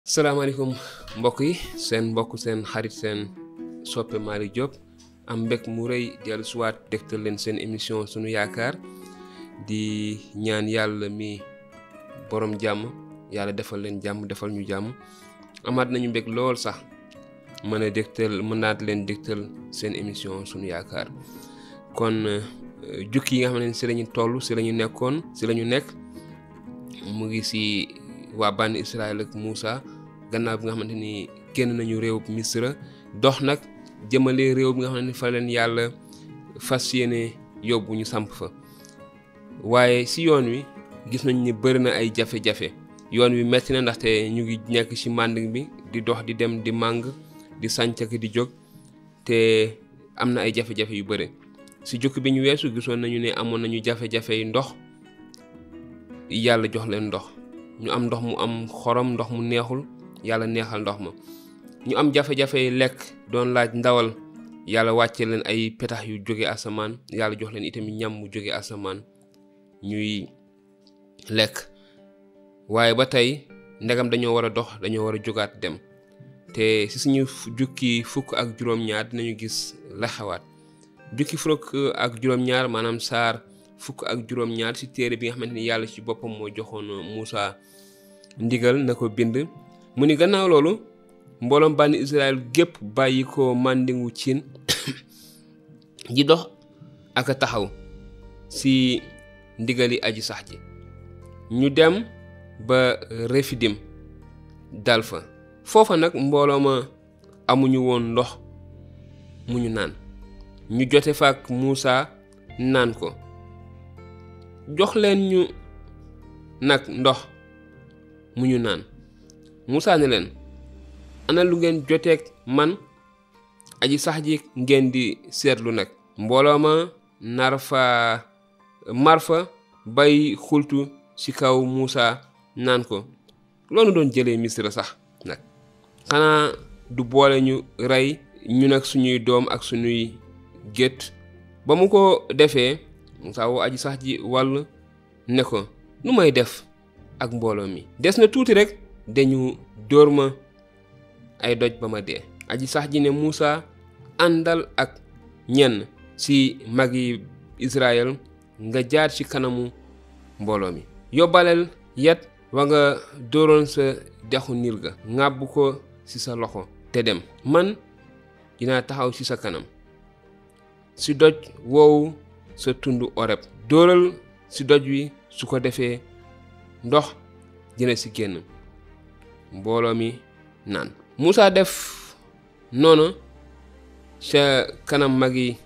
salaamaaleykum mbokk yi seen mbokk seen xarit seen soppe Malick Diop am mbég mu rëy dellu suwaat dégtal leen seen émission sunu yaakaar di ñaan yàlla mi borom jàmm yàlla defal leen jàmm defal ñu jàmm amaat nañu mbég lool sax mën naat leen dégtal seen émission sunu yaakaar kon jukki yi nga xam ne si lañu toll si lañu nekkoon si lañu nekk mu ngi si waa bànni Israyil ak Musaa gannaaw bi nga xamante ni génn nañu réew Misra dox nag jëmale réew bi nga xamante ni fa leen yàlla fas yéene yóbbu ñu samp fa waaye si yoon wi gis nañ ni bëri na ay jafe-jafe yoon wi metti na ndaxte ñu ngi nekk ci màndiŋ bi di dox di dem di màng di sànc ak di jóg te am na ay jafe-jafe yu bëri si jukki bi ñu weesu gisoon nañu ne amoon nañu jafe-jafe yi ndox yàlla jox leen ndox ñu am ndox mu am xorom ndox mu neexul yàlla neexal ndox ma ñu am jafe-jafe lekk doon laaj ndawal yàlla wàcce leen ay petax yu jóge asamaan yàlla jox leen itamit ñam mu jóge asamaan ñuy lekk waaye ba tey ndegam dañoo war a dox dañoo war a jógaat dem te si suñu jukki fukk ak juróom-ñaar dinañu gis la xewaat jukki fukk ak juróom-ñaar maanaam saar fukk ak juróom-ñaar ci téere bi nga xamante ni yàlla ci boppam moo joxoon Musaa ndigal na ko bind mu ni gannaaw loolu mbooloom bànni Israyil gépp bàyyikoo màndiŋu Ciin ji dox ak a taxaw ci ndigali Aji Sax ji ñu dem ba Refidim dal fa foofa nag mbooloo ma amuñu woon ndox mu ñu naan ñu jote faak Musaa naan ko Joxleen ñu nag ndox mu ñu naan Musaa ne leen ana lu ngeen joteeg man Aji Sax ji ngeen di seetlu nag mbooloo ma mar fa bay xultu ci kaw Musaa naan ko loolu doon jëlee Misra sax nag xanaa du boole ñu rey ñu nag suñuy doom ak suñuy gétt ba mu ko defee Musaa woo Aji Sax ji wàll ne ko nu may def ak mbooloo mi des na tuuti rek dañu dóor ma ay doj ba ma dee Aji Sax ji ne Musaa àndal ak ñenn ci magi Israyil nga jaar ci kanamu mbooloo mi yóbbaleel yet wa nga dóoroon sa dexu Niil ga ŋàbb ko ci sa loxo te dem man dinaa taxaw ci sa kanam ci doj woowu sa tund Oreb dóoral ci doj wi su ko defee ndox dina ci génn mbooloo mi naan Musaa def noonu ca kanam magi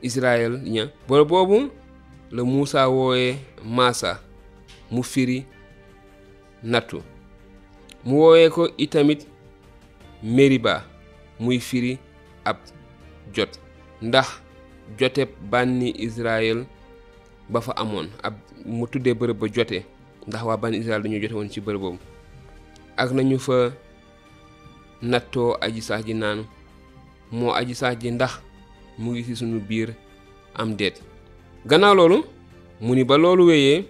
Israyil ña bor boobu la Musaa woowe Massa mu firi nattu mu woowee ko itamit Meriba muy firi ab jot ndax jote bànni Israyil ba fa amoon ab mu tuddee bërëb ba jote ndax waa bànni Israyil dañoo jote woon ci bërëb boobu ak nañu fa nattoo Aji Sax ji naan moo Aji Sax ji ndax mu ngi ci sunu biir am déet gannaaw loolu mu ni ba loolu wéyee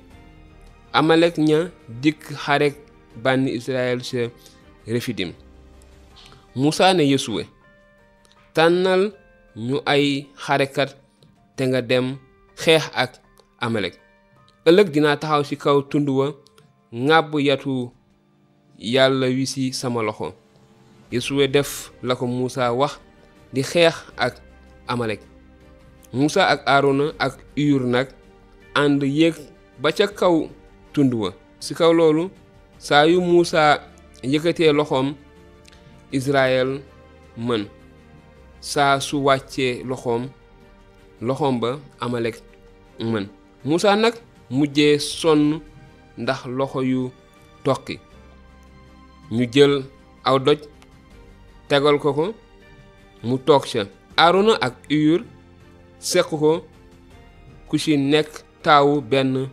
Amalek ña dikk xarek bànni Israyil ca Refidim Musaa ne Yosuwe tànnal ñu ay xarekat te nga dem xeex ak Amalek ëllëg dinaa taxaw ci kaw tund wa ŋàbb yatu yàlla wi ci sama loxo Yosuwe def la ko Musaa wax di xeex ak Amalek Musaa ak Aarona ak Uyur nag ànd yéeg ba ca kaw tund wa ci kaw loolu saa yu Musaa yëkkatee loxoom Israyil mën saa su wàccee loxoom ba Amalek mën Musaa nag mujjee sonn ndax loxo yu toqi ñu jël aw doj tegal ko mu toog ca Aarona ak Uyur seq ko ku ci nekk taawu benn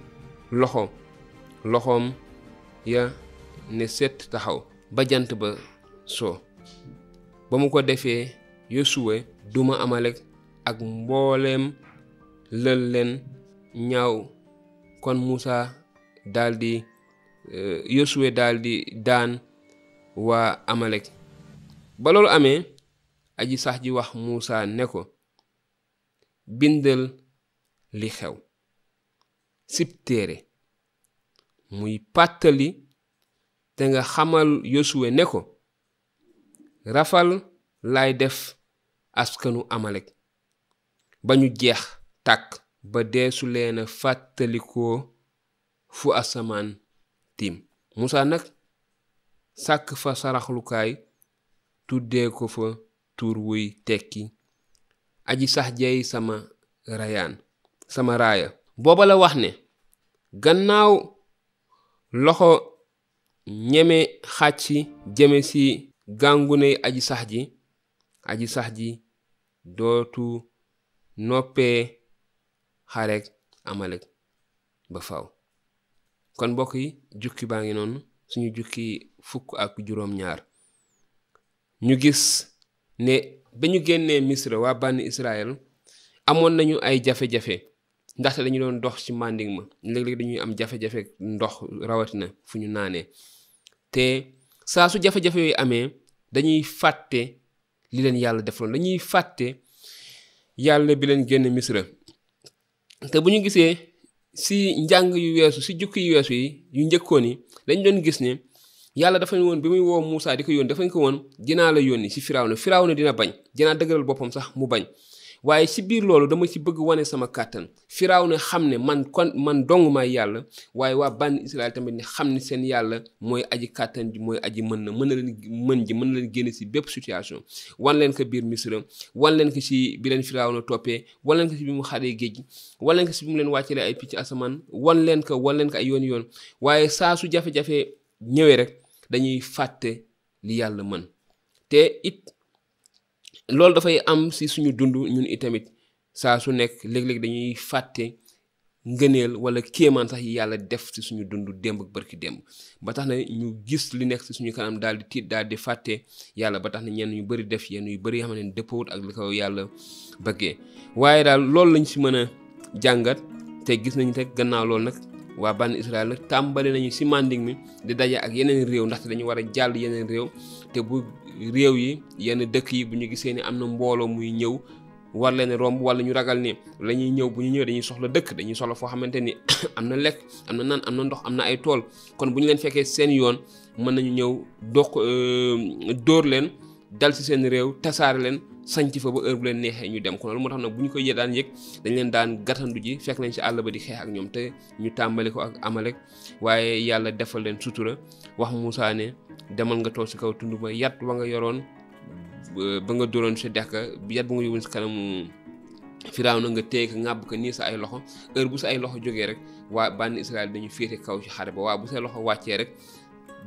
loxoom ya ne set taxaw ba jant ba soo ba mu ko defee Yosuwe duma Amalek ak mbooleem lël leen ñaaw kon Musaa daldi Yosuwe daldi daan waa Amalek. ba loolu amee Aji Sax ji wax Musaa ne ko bindal li xew sib téere muy pàttali te nga xamal Yosuwe ne ko rafal laay def askanu Amalek ba ñu jeex tàkk ba deesu leen a fàttalikoo fu asamaan tiim. Musaa nag sàkk fa saraxlukaay tuddee ko fa tur wuy tekki Aji Sax jeey sama raaya. booba la wax ne gannaaw loxo ñeme xàcc jëme ci gànguney Aji Sax ji dootu noppee xarek Amalek ba faw. kon mbokk yi jukki baa ngi noonu, suñu jukki 12. ñu gis ne ba ñu génnee Misra waa bànni Israyil amoon nañu ay jafe-jafe ndaxte dañu doon dox ci màndiŋ ma léeg-léeg dañuy am jafe-jafe ndox rawatina fu ñu naanee te saa su jafe-jafe yooyu amee dañuy fàtte li leen yàlla defaloon, dañuy fàtte yàlla bi leen génne Misra. te bu ñu gisee si njàng yu weesu si jukki yu weesu yi yu njëkkoon yi dañ doon gis ne yàlla dafa ne woon bi muy woo Musaa di ko yónni dafa ko woon dinaa la yónni si Firawna dina bañ, dinaa dëgëral boppam sax mu bañ. waaye si biir loolu dama ci bëgg wane sama kàttan. Firawna xam ne man dong maay yàlla, waaye waa bànni Israyil tamit ni xam ne seen yàlla mooy aji kàttan ji, mooy aji mën na leen génne si bépp situation. wan leen ko biir Misra, wan leen ko si bi leen Firawna toppee, wan leen ko si bi mu xaree géej gi, wan leen ko si bi mu leen wàccelee ay picc asamaan, wan leen ko ay yoon. waaye saa su jafe-jafe ñëwee rek dañuy fàtte li yàlla mën. te it loolu dafay am si suñu dund ñun itamit saa su nekk léeg-léeg dañuy fàtte ngëneel wala kéemaan sax yi yàlla def si suñu dund démb ak barki démb, ba tax na ñu gis li nekk si suñu kanam daal di tiit daal di fàtte yàlla, ba tax na ñenn ñu bëri def yenn yu bëri yoo xam ne dëppawut ak li ko yàlla bëggee. waaye daal loolu lañ si mën a jàngat te gis nañu te gannaaw loolu nag waa bànni Israyil nag tàmbali nañu si màndiŋ mi di daje ak yeneen réew ndaxte dañu war a jàll yeneen réew. te bu réew yi yenn dëkk yi bu ñu gisee ne am na mbooloo muy ñëw war leen romb wala ñu ragal ne la ñuy ñëw bu ñu ñëwee dañuy soxla dëkk, dañuy soxla foo xamante ni am na lekk, am na naan, am na ndox, am na ay tool. kon bu ñu leen fekkee seen yoon mën nañu ñëw dóor leen dal ci seen réew tasaare leen sanc fa ba heure bu leen neexee ñu dem. kon loolu moo tax nag bu ñu koy daan yëg dañ leen daan gàttandu ji fekk nañ ci àll ba di xeex ak ñoom. te ñu tàmbali ko ak Amalek, waaye yàlla defal leen sutura wax Musaa ne demal nga toog ci kaw tund ba yat wa nga yoroon ba nga dóoroon sa dex ka yat bu nga yóbbu ci kanamu Firawna nga téye ko ŋàbb ko nii sa ay loxo. heure bu sa ay loxo jógee rek waa bànni Israyil dañu féete kaw ci xare ba, waa bu sa loxo wàccee rek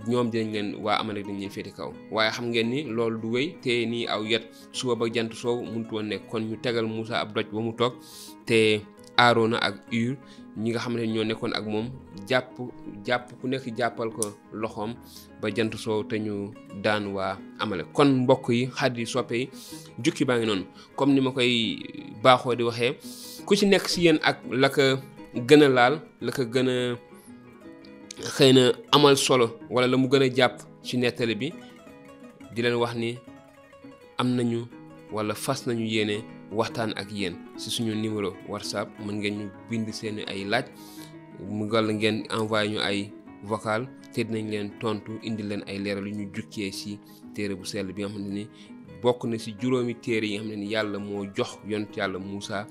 ñoom dinañ leen waa Amalek dañ leen féete kaw. waaye xam ngeen ni loolu du wéy te nii aw yat suba ba jant soow mënut woon nekk. kon ñu tegal Musaa ab doj ba mu toog te Aarona ak Ur ñi nga xam ne ñoo nekkoon ak moom jàpp ku nekk jàppal ko loxoom ba jant soow te ñu daan waa Amalek. kon mbokk yi xarit yi soppe yi jukki baa ngi noonu comme ni ma koy baaxoo di waxee, ku ci nekk si yéen ak la ko gën a laal, la ko gën a xëy na amal solo wala la mu gën a jàpp ci nettali bi, di leen wax ni am nañu wala fas nañu yéene waxtaan ak yéen ci suñu numéro WhatsApp. mën ngeen ñu bind seeni ay laaj mu gal ngeen envoyé ñu ay vocal te dinañ leen tontu indi leen ay leeral yu ñu jukkee ci téere bu sell bi nga xam ne ni bokk na ci juróomi téere yi nga xam ne ni yàlla moo jox yonent yàlla Musaa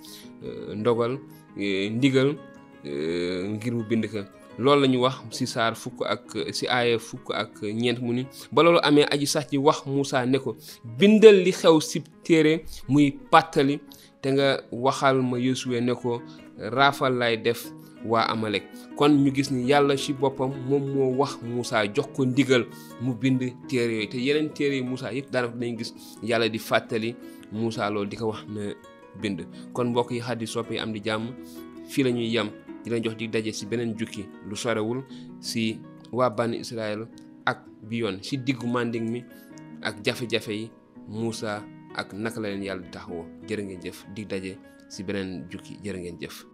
ndigal ngir mu bind ko. loolu la ñu wax ci saar ci aaya 14 mu ni ba loolu amee Aji Sax ji wax Musaa ne ko bindal li xew ci téere muy pàttali te nga waxal ma Yosuwe ne ko raafal lay def waa Amalek. kon ñu gis ni yàlla ci boppam moom moo wax Musaa jox ko ndigal mu bind téere yooyu. te yeneen téere yi Musaa yëpp daanaka dañu gis yàlla di fàttali Musaa loolu di ko wax na bind. kon mbokk yi xaddi soppe yi am di jàmm, fii la ñuy yem di leen jox di daje ci beneen jukki lu sorewul ci waa bànni Israyil ak bi yoon ci diggu màndiŋ mi ak jafe-jafe yi Musaa ak naka la leen yàlla di taxawoo. jërë ngeen jëf, di daje ci beneen jukki. jërë ngeen jëf.